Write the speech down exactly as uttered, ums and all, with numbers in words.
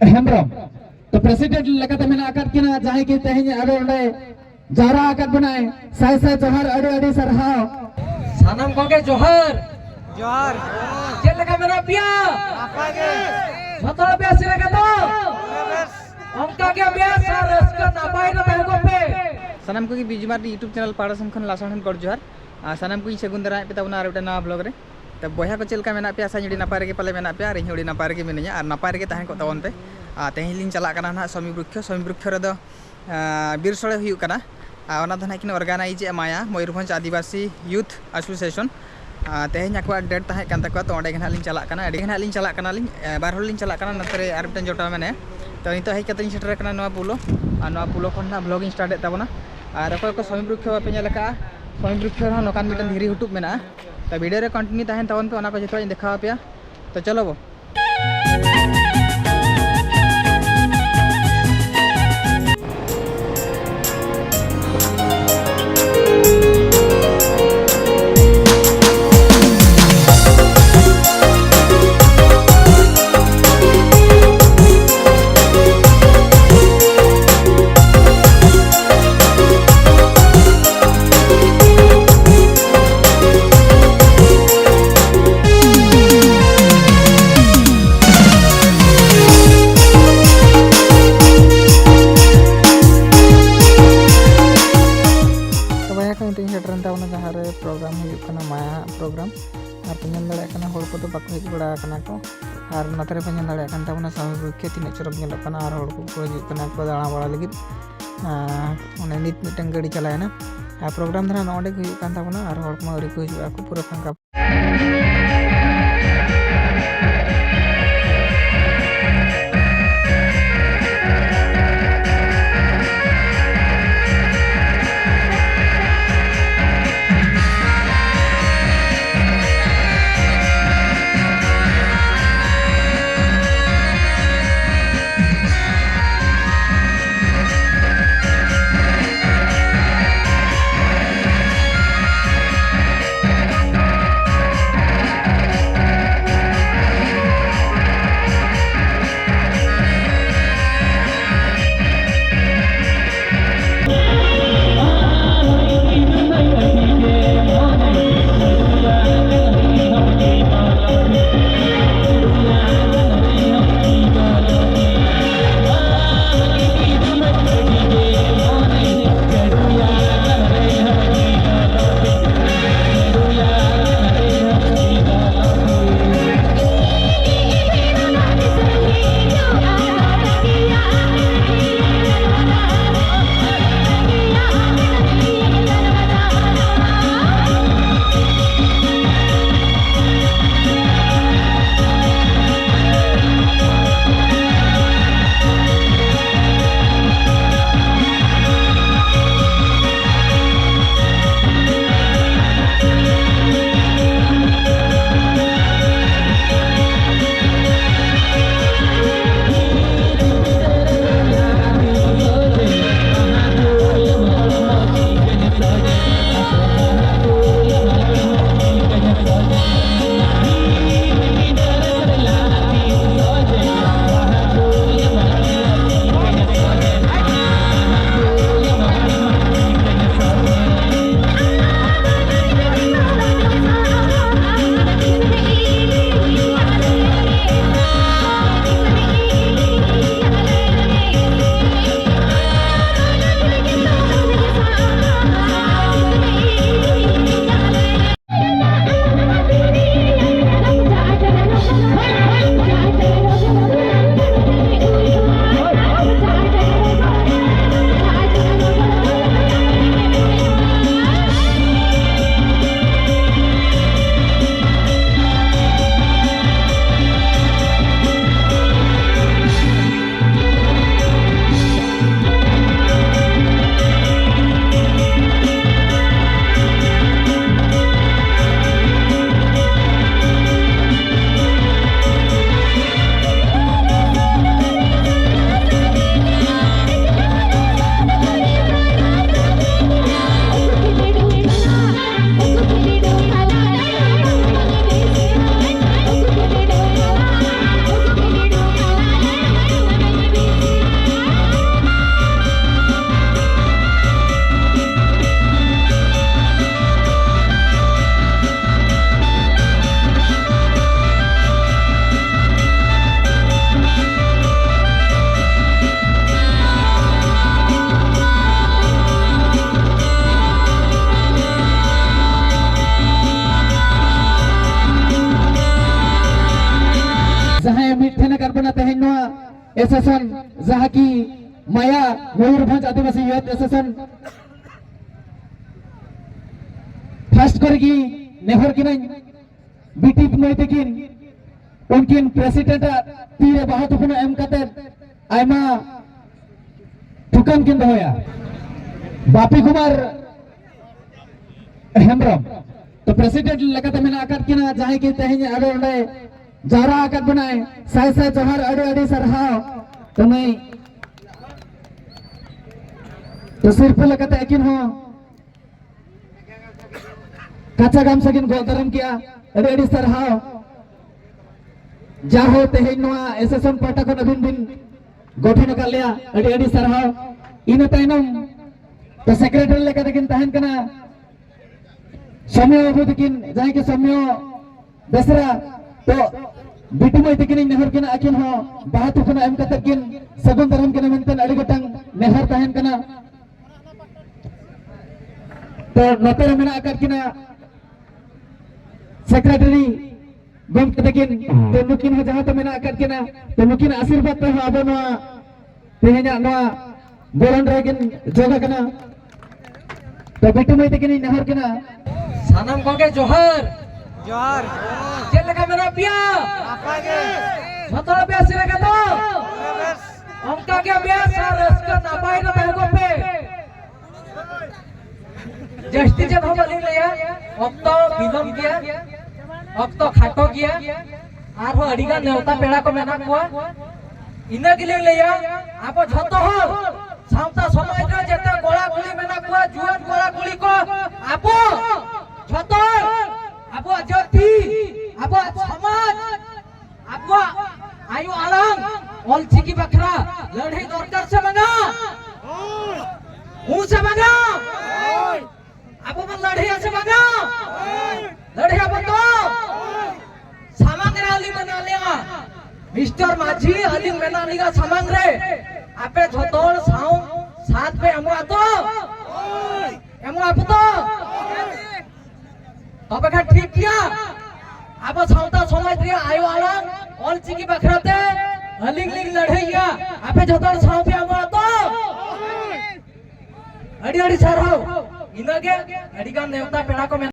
ᱦᱮᱢᱵᱨᱚᱢ, ᱛᱚ ᱯᱨᱮᱥᱤᱰᱮᱱᱴ ᱞᱮᱠᱟᱛᱮ ᱢᱮᱱᱟᱜ ᱟᱠᱟᱫ ᱠᱤᱱᱟ, ᱡᱟᱦᱟᱸᱭ ᱠᱤᱱ ᱛᱮᱦᱮᱧ ᱟᱵᱚ ᱚᱸᱰᱮ ᱡᱟᱣᱨᱟ ᱟᱠᱟᱫ ᱵᱚᱱᱟᱭ᱾ ᱥᱟᱭ ᱥᱟᱭ ᱡᱚᱦᱟᱨ, ᱟᱹᱰᱤ ᱟᱹᱰᱤ ᱥᱟᱨᱦᱟᱣ᱾ ᱥᱟᱱᱟᱢ ᱠᱚᱜᱮ ᱡᱚᱦᱟᱨ᱾ ᱡᱚᱦᱟᱨ᱾ ᱪᱮᱫ ᱞᱮᱠᱟ ᱢᱮᱱᱟᱜ ᱯᱮᱭᱟ? ᱱᱟᱯᱟᱭ ᱜᱮ᱾ ᱡᱷᱚᱛᱚ ᱦᱚᱲ ᱵᱮᱥ ᱨᱮᱜᱮ ᱛᱚ? ᱯᱩᱨᱟᱹ ᱵᱮᱥ᱾ ᱚᱱᱠᱟ ᱜᱮ ᱵᱮᱥ ᱟᱨ ᱨᱟᱹᱥᱠᱟᱹ ᱱᱟᱯᱟᱭ ᱨᱮ ᱛᱟᱦᱮᱸ ᱠᱚᱜ ᱯᱮ᱾ ᱥᱟᱱᱟᱢ ᱠᱚᱜᱮ ᱵᱤᱡᱩ ᱢᱟᱨᱰᱤ YouTube ᱪᱮᱱᱮᱞ ᱯᱟᱦᱴᱟ ᱥᱮᱱ ᱠᱷᱚᱱ ᱞᱟᱥᱟᱲᱦᱮᱫ ᱜᱚᱰ ᱡᱚᱦᱟᱨ᱾ ᱟᱨ ᱥᱟᱱᱟᱢ ᱠᱚᱧ ᱥᱟᱹᱜᱩᱱ ᱫᱟᱨᱟᱢᱮᱫ ᱯᱮ ᱛᱟᱵᱚᱱᱟ ᱟᱨ ᱢᱤᱫᱴᱟᱝ ᱱᱟᱣᱟ ᱵᱞᱚᱜ ᱨᱮ᱾ ᱛᱚ ᱵᱚᱭᱦᱟ ᱠᱚ, ᱪᱮᱫ ᱞᱮᱠᱟ ᱢᱮᱱᱟᱜ ᱯᱮᱭᱟ? ᱟᱥᱟᱧ ᱟᱹᱰᱤ ᱱᱟᱯᱟᱭ ᱨᱮᱜᱮ ᱯᱟᱞᱮ ᱢᱮᱱᱟᱜ ᱯᱮᱭᱟ, ᱟᱨ ᱤᱧ ᱦᱚᱸ ᱟᱹᱰᱤ ᱱᱟᱯᱟᱭ ᱨᱮᱜᱮ ᱢᱤᱱᱟᱹᱧᱟ, ᱟᱨ ᱱᱟᱯᱟᱭ ᱨᱮᱜᱮ ᱛᱟᱦᱮᱸ ᱠᱚᱜ ᱛᱟᱵᱚᱱ ᱯᱮ᱾ ᱟᱨ ᱛᱮᱦᱮᱧ ᱞᱤᱧ ᱪᱟᱞᱟᱜ ᱠᱟᱱᱟ ᱱᱟᱦᱟᱜ ᱥᱚᱢᱤ ᱵᱨᱩᱠᱠᱷᱚ᱾ ᱥᱚᱢᱤ ᱵᱨᱩᱠᱠᱷᱚ ᱨᱮᱫᱚ, ᱟᱸ, ᱵᱤᱨ ᱥᱳᱲᱮ ᱦᱩᱭᱩᱜ ᱠᱟᱱᱟ᱾ ᱟᱨ ᱚᱱᱟ ᱫᱚ ᱱᱟᱦᱟᱜ ᱠᱤᱱ ᱚᱨᱜᱟᱱᱟᱭᱤᱡᱽ ᱮᱫᱼᱟ ᱢᱟᱭᱟ, ᱢᱚᱭᱩᱨᱵᱷᱚᱸᱡᱽ ᱟᱹᱫᱤᱵᱟᱹᱥᱤ ᱭᱩᱛᱷ ᱮᱥᱳᱥᱤᱭᱮᱥᱚᱱ᱾ ᱟᱨ ᱛᱮᱦᱮᱧ ᱟᱠᱚᱣᱟᱜ ᱰᱮᱴ ᱛᱟᱦᱮᱸ ᱠᱟᱱ ᱛᱟᱠᱚᱣᱟ, ᱛᱚ ᱚᱸᱰᱮ ᱜᱮ ᱱᱟᱦᱟᱜ ᱞᱤᱧ ᱪᱟᱞᱟᱜ ᱠᱟᱱᱟ᱾ ᱟᱹᱰᱤ ᱜᱮ ᱱᱟᱦᱟᱜ ᱞᱤᱧ ᱪᱟᱞᱟᱜ ᱠᱟᱱᱟᱞᱤᱧ, ᱮ, ᱵᱟᱨ ᱦᱚᱲ ᱞᱤᱧ ᱪᱟᱞᱟᱜ ᱠᱟᱱᱟ, ᱱᱚᱛᱮ ᱨᱮ ᱟᱨ ᱢᱤᱫᱴᱮᱱ ᱡᱚᱴᱟᱣ ᱢᱮᱱᱟᱭᱟ᱾ ᱛᱚ ᱱᱤᱛᱚᱜ ᱦᱮᱡ ᱠᱟᱛᱮ ᱞᱤᱧ ᱥᱮᱴᱮᱨ ᱟᱠᱟᱱᱟ ᱱᱚᱣᱟ ᱯᱳᱞᱳ, ᱟᱨ ᱱᱚᱣᱟ ᱯᱳᱞᱳ ᱠᱷᱚᱱ ᱱᱟᱦᱟᱜ ᱵᱞᱚᱜ ᱤᱧ ᱥᱴᱟᱨᱴ ᱮᱫ ᱛᱟᱵᱚᱱᱟ᱾ ᱟᱨ ᱚᱠᱚᱭ ᱠᱚ ᱥᱚᱢᱤ ᱵᱨᱩᱠᱠᱷᱚ ᱵᱟᱯᱮ ᱧᱮᱞ ᱟᱠᱟᱫᱼᱟ, ᱥᱚᱢᱤ ᱵᱨᱩᱠᱠᱷᱚ ᱨᱮᱦᱚᱸ ᱱᱚᱝᱠᱟᱱ ᱢᱤᱫᱴᱮᱱ ᱫᱷᱤᱨᱤ ᱦᱩᱴᱩᱵ ᱢᱮᱱᱟᱜᱼᱟ᱾ ᱛᱚ ᱵᱷᱤᱰᱤᱭᱳ ᱨᱮ ᱠᱚᱱᱴᱤᱱᱤᱭᱩ ᱛᱟᱦᱮᱱ ᱛᱟᱵᱚᱱ ᱯᱮ, ᱚᱱᱟ ᱠᱚ ᱡᱚᱛᱚᱣᱟᱜ ᱤᱧ ᱫᱮᱠᱷᱟᱣ ᱟᱯᱮᱭᱟ᱾ ᱛᱚ ᱪᱚᱞᱚ ᱵᱚ᱾ ᱛᱚ ᱵᱚᱭᱦᱟ ᱠᱚ, ᱱᱤᱛᱚᱜ ᱤᱧ ᱥᱮᱴᱮᱨᱮᱱ ᱛᱟᱵᱚᱱᱟ ᱡᱟᱦᱟᱸ ᱨᱮ ᱯᱨᱳᱜᱨᱟᱢ ᱦᱩᱭᱩᱜ ᱠᱟᱱᱟ, ᱢᱟᱭᱟ ᱦᱟᱜ ᱯᱨᱳᱜᱨᱟᱢ᱾ ᱟᱨ ᱯᱮ ᱧᱮᱞ ᱫᱟᱲᱮᱭᱟᱜ ᱠᱟᱱᱟ, ᱦᱚᱲ ᱠᱚᱫᱚ ᱵᱟᱠᱚ ᱦᱮᱡ ᱵᱟᱲᱟ ᱟᱠᱟᱱᱟ ᱠᱚ᱾ ᱟᱨ ᱱᱚᱛᱮ ᱨᱮᱯᱮ ᱧᱮᱞ ᱫᱟᱲᱮᱭᱟᱜ ᱠᱟᱱ ᱛᱟᱵᱚᱱᱟ ᱥᱟᱢᱤ ᱵᱨᱩᱠᱠᱷᱚ ᱛᱤᱱᱟᱹᱜ ᱪᱚᱨᱚᱠ ᱧᱮᱞᱚᱜ ᱠᱟᱱᱟ, ᱟᱨ ᱦᱚᱲ ᱠᱚᱠᱚ ᱦᱤᱡᱩᱜ ᱠᱟᱱᱟ ᱠᱚ ᱫᱟᱬᱟ ᱵᱟᱲᱟ ᱞᱟᱹᱜᱤᱫ᱾ ᱟᱨ ᱚᱱᱮ ᱱᱤᱛ ᱢᱤᱫᱴᱟᱝ ᱜᱟᱹᱰᱤ ᱪᱟᱞᱟᱣᱮᱱᱟ᱾ ᱟᱨ ᱯᱨᱳᱜᱨᱟᱢ ᱫᱚ ᱱᱟᱦᱟᱜ ᱱᱚᱜᱼᱚ ᱱᱚᱸᱰᱮ ᱜᱮ ᱦᱩᱭᱩᱜ ᱠᱟᱱ ᱛᱟᱵᱚᱱᱟ, ᱟᱨ ᱦᱚᱲ ᱠᱚᱢᱟ ᱟᱹᱣᱨᱤ ᱠᱚ ᱦᱤᱡᱩᱜᱼᱟ, ᱟᱠᱚ ᱯᱩᱨᱟᱹ ᱯᱷᱟᱸᱠᱟ᱾ ᱠᱟᱱᱟ ᱛᱮᱦᱮᱧ ᱱᱚᱣᱟ ᱮᱥᱳᱥᱤᱭᱮᱥᱚᱱ, ᱡᱟᱦᱟᱸ ᱠᱤ ᱢᱟᱭᱟ ᱢᱚᱭᱩᱨᱵᱷᱚᱸᱡᱽ ᱟᱹᱫᱤᱵᱟᱹᱥᱤ ᱭᱩᱛᱷ ᱮᱥᱳᱥᱤᱭᱮᱥᱚᱱ, ᱯᱷᱟᱥᱴ ᱠᱚᱨᱮ ᱜᱮ ᱱᱮᱦᱚᱨ ᱠᱤᱱᱟᱹᱧ, ᱵᱤᱴᱤ ᱢᱟᱹᱭ ᱛᱟᱹᱠᱤᱱ ᱩᱱᱠᱤᱱ ᱯᱨᱮᱥᱤᱰᱮᱱᱴ ᱟᱜ ᱛᱤ ᱨᱮ ᱵᱟᱦᱟ ᱛᱷᱩᱯᱱᱟᱹ ᱮᱢ ᱠᱟᱛᱮ ᱟᱭᱢᱟ ᱴᱷᱩᱠᱟᱹᱢ ᱠᱤᱱ ᱫᱚᱦᱚᱭᱟ᱾ ᱵᱟᱯᱤ ᱠᱩᱢᱟᱨ ᱦᱮᱢᱵᱨᱚᱢ, ᱛᱚ ᱯᱨᱮᱥᱤᱰᱮᱱᱴ ᱞᱮᱠᱟᱛᱮ ᱢᱮᱱᱟᱜ ᱟᱠᱟᱫ ᱠᱤᱱᱟ, ᱡᱟᱦᱟᱸᱭ ᱜᱮ ᱛᱮᱦᱮᱧ ᱟᱞᱮ ᱚᱸᱰᱮ ᱡᱟᱣᱨᱟ ᱟᱠᱟᱫ ᱵᱚᱱᱟᱭ, ᱥᱟᱭ ᱥᱟᱭ ᱡᱚᱦᱟᱨ, ᱟᱹᱰᱤ ᱟᱹᱰᱤ ᱥᱟᱨᱦᱟᱣ᱾ ᱛᱚ ᱢᱟᱹᱭ, ᱛᱚ ᱥᱤᱨᱯᱟᱹ ᱞᱮᱠᱟᱛᱮ ᱟᱹᱠᱤᱱ ᱦᱚᱸ ᱠᱟᱪᱟ ᱜᱟᱢᱪᱷᱟ ᱠᱤᱱ ᱜᱚᱜ ᱫᱟᱨᱟᱢ ᱠᱮᱜᱼᱟ, ᱟᱹᱰᱤ ᱟᱹᱰᱤ ᱥᱟᱨᱦᱟᱣ᱾ ᱡᱟᱦᱳ, ᱛᱮᱦᱮᱧ ᱱᱚᱣᱟ ᱮᱥᱳᱥᱤᱭᱮᱥᱚᱱ ᱯᱟᱦᱴᱟ ᱠᱷᱚᱱ ᱟᱹᱵᱤᱱ ᱵᱤᱱ ᱜᱚᱴᱷᱚᱱ ᱟᱠᱟᱫ ᱞᱮᱭᱟ, ᱟᱹᱰᱤ ᱟᱹᱰᱤ ᱥᱟᱨᱦᱟᱣ᱾ ᱤᱱᱟᱹ ᱛᱟᱭᱱᱚᱢ ᱛᱚ ᱥᱮᱠᱨᱮᱴᱟᱨᱤ ᱞᱮᱠᱟ ᱛᱮᱠᱤᱱ ᱛᱟᱦᱮᱱ ᱠᱟᱱᱟ ᱥᱚᱢᱭᱚ ᱵᱟᱹᱵᱩ ᱛᱟᱹᱠᱤᱱ, ᱡᱟᱦᱟᱸᱭ ᱜᱮ ᱥᱚᱢᱭᱚ ᱵᱮᱥᱨᱟ, ᱛᱚ ᱵᱤᱴᱤ ᱢᱟᱹᱭ ᱛᱟᱹᱠᱤᱱᱤᱧ ᱱᱮᱦᱚᱨ ᱠᱤᱱᱟ, ᱟᱹᱠᱤᱱ ᱦᱚᱸ ᱵᱟᱦᱟ ᱛᱷᱩᱯᱱᱟᱹ ᱮᱢ ᱠᱟᱛᱮ ᱠᱤᱱ ᱥᱟᱹᱜᱩᱱ ᱫᱟᱨᱟᱢ ᱠᱤᱱᱟ ᱢᱮᱱᱛᱮ ᱟᱹᱰᱤ ᱜᱚᱴᱟᱝ ᱱᱮᱦᱚᱨ ᱛᱟᱦᱮᱱ ᱠᱟᱱᱟ᱾ ᱛᱚ ᱱᱚᱛᱮ ᱨᱮ ᱢᱮᱱᱟᱜ ᱟᱠᱟᱫ ᱠᱤᱱᱟ ᱥᱮᱠᱨᱮᱴᱟᱨᱤ ᱜᱚᱢᱠᱮ ᱛᱟᱹᱠᱤᱱ, ᱛᱚ ᱱᱩᱠᱤᱱ ᱦᱚᱸ ᱡᱟᱦᱟᱸ ᱛᱮ ᱢᱮᱱᱟᱜ ᱟᱠᱟᱫ ᱠᱤᱱᱟ, ᱛᱚ ᱱᱩᱠᱤᱱᱟᱜ ᱟᱥᱤᱨᱵᱟᱫᱽ ᱛᱮᱦᱚᱸ ᱟᱵᱚ ᱱᱚᱣᱟ ᱛᱮᱦᱮᱧᱟᱜ ᱱᱚᱣᱟ ᱵᱚᱞᱚᱱ ᱨᱮᱠᱤᱱ ᱡᱚᱜ ᱟᱠᱟᱱᱟ᱾ ᱛᱚ ᱵᱤᱴᱩ ᱢᱟᱹᱭ ᱛᱟᱹᱠᱤᱱᱤᱧ ᱱᱮᱦᱚᱨ ᱠᱤᱱᱟ᱾ ᱥᱟᱱᱟᱢ ᱠᱚᱜᱮ ᱡᱚᱦᱟᱨ᱾ ᱡᱚᱦᱟᱨ᱾ ᱪᱮᱫ ᱞᱮᱠᱟ ᱢᱮᱱᱟᱜ ᱯᱮᱭᱟ? ᱱᱟᱯᱟᱭ ᱜᱮ᱾ ᱡᱚᱛᱚ ᱦᱚᱲ ᱵᱮᱥ ᱨᱮᱜᱮ ᱛᱚ? ᱵᱮᱥ᱾ ᱚᱱᱠᱟ ᱜᱮ ᱵᱮᱥ ᱟᱨ ᱨᱟᱹᱥᱠᱟᱹ ᱱᱟᱯᱟᱭ ᱨᱮ ᱛᱟᱦᱮᱸ ᱠᱚᱜ ᱯᱮ᱾ ᱡᱟᱹᱥᱛᱤ ᱪᱮᱫ ᱦᱚᱸ ᱵᱟᱹᱞᱤᱧ ᱞᱟᱹᱭᱟ, ᱚᱠᱛᱚ ᱵᱤᱞᱚᱢ ᱜᱮᱭᱟ, ᱚᱠᱛᱚ ᱠᱷᱟᱴᱚ ᱜᱮᱭᱟ, ᱟᱨᱦᱚᱸ ᱟᱹᱰᱤ ᱜᱟᱱ ᱱᱮᱣᱛᱟ ᱯᱮᱲᱟ ᱠᱚ ᱢᱮᱱᱟᱜ ᱠᱚᱣᱟ᱾ ᱤᱱᱟᱹ ᱜᱮᱞᱤᱧ ᱞᱟᱹᱭᱟ, ᱟᱵᱚ ᱡᱷᱚᱛᱚ ᱦᱚᱲ ᱥᱟᱶᱛᱟ ᱥᱚᱢᱟᱡᱽ ᱨᱮ ᱡᱮᱛᱮ ᱠᱚᱲᱟ ᱠᱩᱲᱤ ᱢᱮᱱᱟᱜ ᱠᱚᱣᱟ, ᱡᱩᱣᱟᱹᱱ ᱠᱚᱲᱟ ᱠᱩᱲᱤ ᱠᱚ, ᱟᱵᱚ ᱡᱷᱚᱛᱚ ᱦᱚᱲ ᱟᱵᱚᱣᱟᱜ ᱡᱟᱹᱛᱤ, ᱟᱵᱚᱣᱟᱜ ᱥᱚᱢᱟᱡᱽ, ᱟᱵᱚᱣᱟᱜ ᱟᱭᱳ ᱟᱲᱟᱝ ᱚᱞᱪᱤᱠᱤ ᱵᱟᱠᱷᱨᱟ ᱞᱟᱹᱲᱦᱟᱹᱭ ᱫᱚᱨᱠᱟᱨ ᱥᱮ ᱵᱟᱝᱟ? ᱦᱩᱸ ᱥᱮ ᱵᱟᱝᱟ? ᱟᱵᱚ ᱵᱚᱱ ᱞᱟᱹᱲᱦᱟᱹᱭᱟ ᱥᱮ ᱵᱟᱝᱟ? ᱞᱟᱹᱲᱦᱟᱹᱭ ᱟᱵᱚᱱ ᱛᱚ? ᱥᱟᱢᱟᱝ ᱨᱮ ᱟᱹᱞᱤᱧ ᱢᱮᱱᱟᱜ ᱞᱤᱧᱟ, ᱢᱤᱥᱴᱟᱨ ᱢᱟᱹᱡᱷᱤ, ᱟᱹᱞᱤᱧ ᱢᱮᱱᱟᱜ ᱞᱤᱧᱟ ᱥᱟᱢᱟᱝ ᱨᱮ᱾ ᱟᱯᱮ ᱡᱷᱚᱛᱚ ᱦᱚᱲ ᱥᱟᱶ ᱥᱟᱛᱷ ᱯᱮ ᱮᱢᱚᱜᱼᱟ ᱛᱚ? ᱮᱢᱚᱜᱼᱟ ᱯᱮ ᱛᱚ? ᱛᱚᱵᱮ ᱠᱷᱟᱱ ᱴᱷᱤᱠ ᱜᱮᱭᱟ, ᱟᱵᱚ ᱥᱟᱶᱛᱟ ᱥᱚᱢᱟᱡᱽ ᱨᱮᱭᱟᱜ ᱟᱭᱳ ᱟᱲᱟᱝ ᱚᱞᱪᱤᱠᱤ ᱵᱟᱠᱷᱨᱟ ᱛᱮ ᱟᱹᱞᱤᱧ ᱞᱤᱧ ᱞᱟᱹᱲᱦᱟᱹᱭᱟ, ᱟᱯᱮ ᱡᱚᱛᱚ ᱦᱚᱲ ᱥᱟᱶ ᱯᱮ ᱮᱢᱚᱜᱼᱟ ᱛᱚ? ᱟᱹᱰᱤ ᱟᱹᱰᱤ ᱥᱟᱨᱦᱟᱣ᱾ ᱤᱱᱟᱹᱜᱮ, ᱟᱹᱰᱤ ᱜᱟᱱ ᱱᱮᱣᱛᱟ ᱯᱮᱲᱟ ᱠᱚ ᱢᱮᱱᱟᱜ